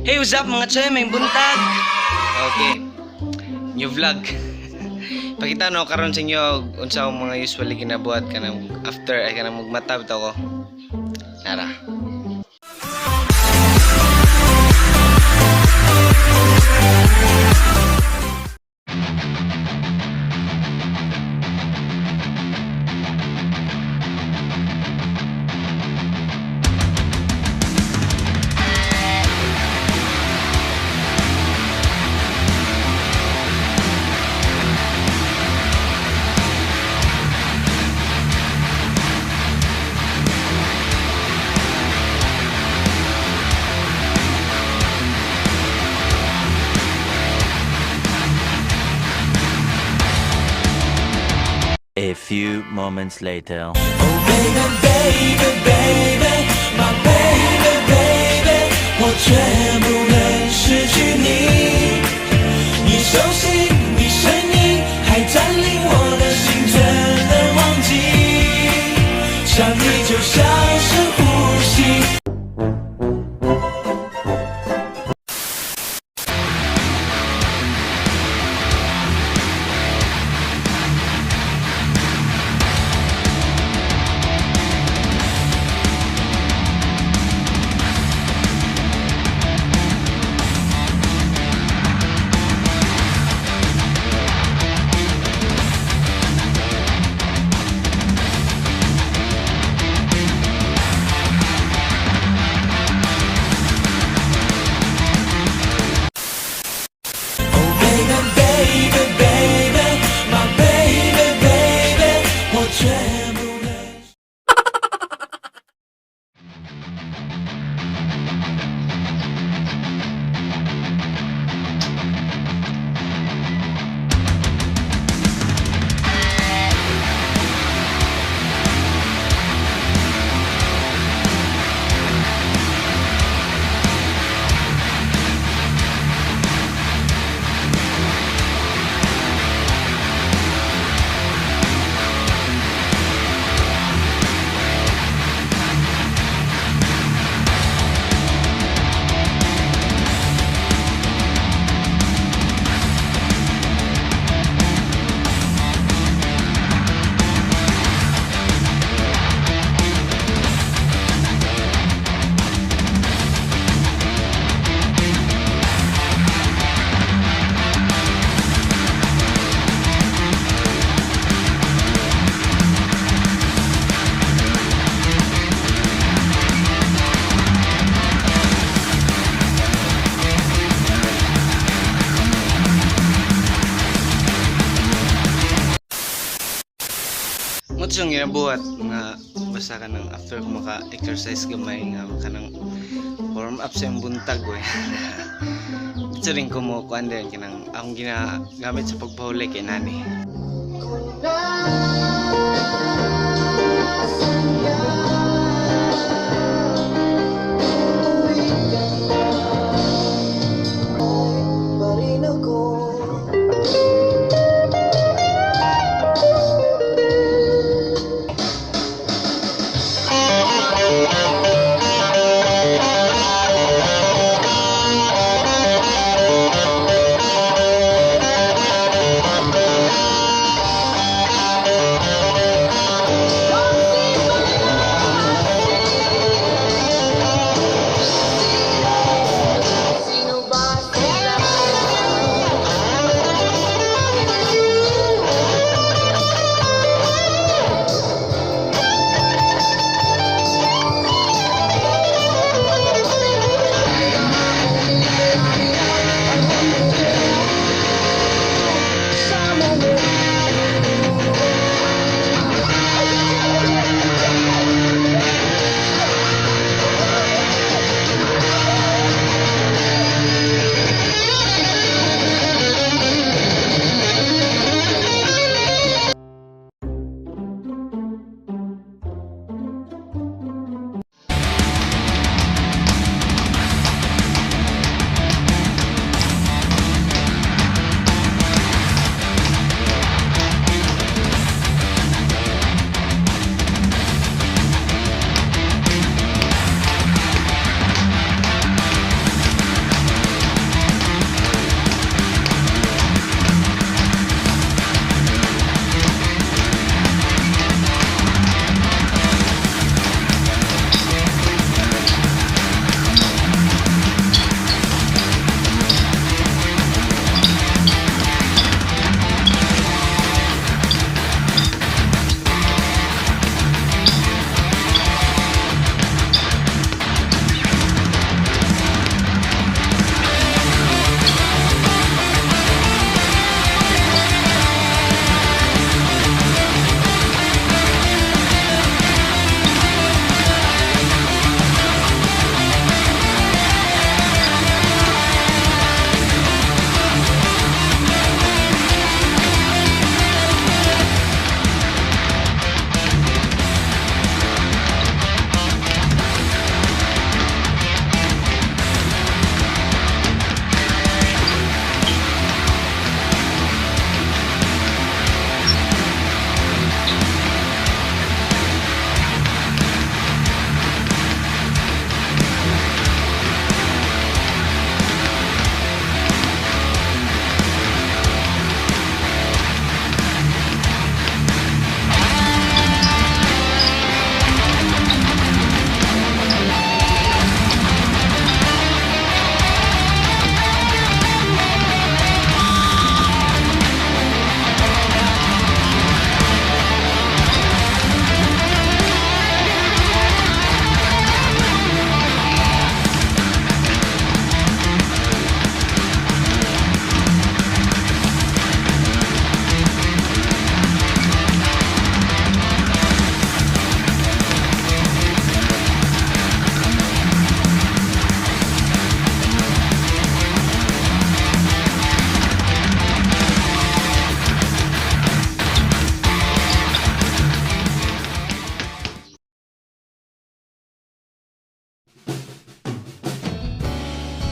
Hey, what's up, mga choy? May buntag! Okay. New vlog. Pakita no karon sa inyo unsa akong mga usually ginabuhat kanang after ay kanang magmata bitaw ko. Nara. A few moments later. 我绝不能失去你。你熟悉，你声音还占领我的心，怎能忘记？想你就像是呼吸。Oh baby baby baby, my baby baby，我绝不能。 Mo siyang ginabuhat nga basta kanang after ko maka-exercise gamay nga kanang warm up sa iyong buntag we. Dito rin ko mo kuan din kanang akong ginagamit sa pagpahulay kay nani.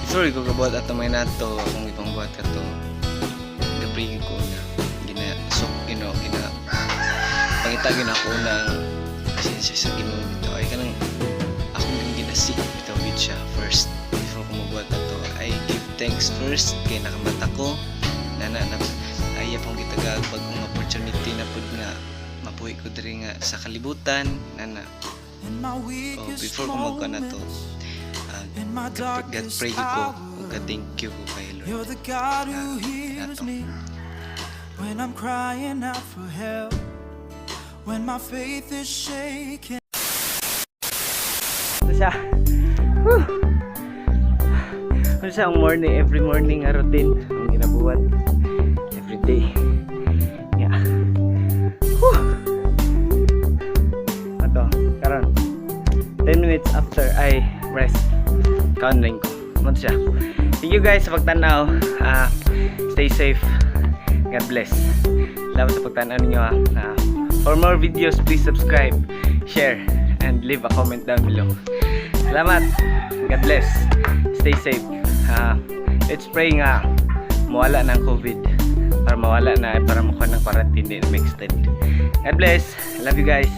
Before ko kabuhat ato may nato akong ipangbuhat kato, ga-pray ko na gina sok Ginoo, gina pangita gina ako ng presensya sa Ginoo bitaw, ay kanang akong yung gina-seek bitaw gid siya first before ko magbuhat ato. I give thanks first kay nakamata ko na na, na ay akong gitagag bagong opportunity na pud nga mabuhi ko diri nga sa kalibutan na na. In my Oh, weakest before ko magkuan ato, moments, in my God darkest pray ko hour, ug ka thank you ko kay Lord. you're the God who Ah, hears nato. Me when I'm crying out for help, when my faith is shaken. Ito siya. Whew. Ano siya ang morning, every morning nga routine ang ginabuhat. Every day. Yeah. Whew. Ato, karon. 10 minutes after I rest. Kaon rin ko. Mo siya. Thank you guys sa pagtanaw. Ah, stay safe. God bless. Salamat sa pagtanaw ninyo ah. Ah, for more videos, please subscribe, share, and leave a comment down below. Salamat. God bless. Stay safe. Ah, let's pray nga mawala ng COVID para mawala na, para makuha ng quarantine din ma-extend. God bless. I love you guys.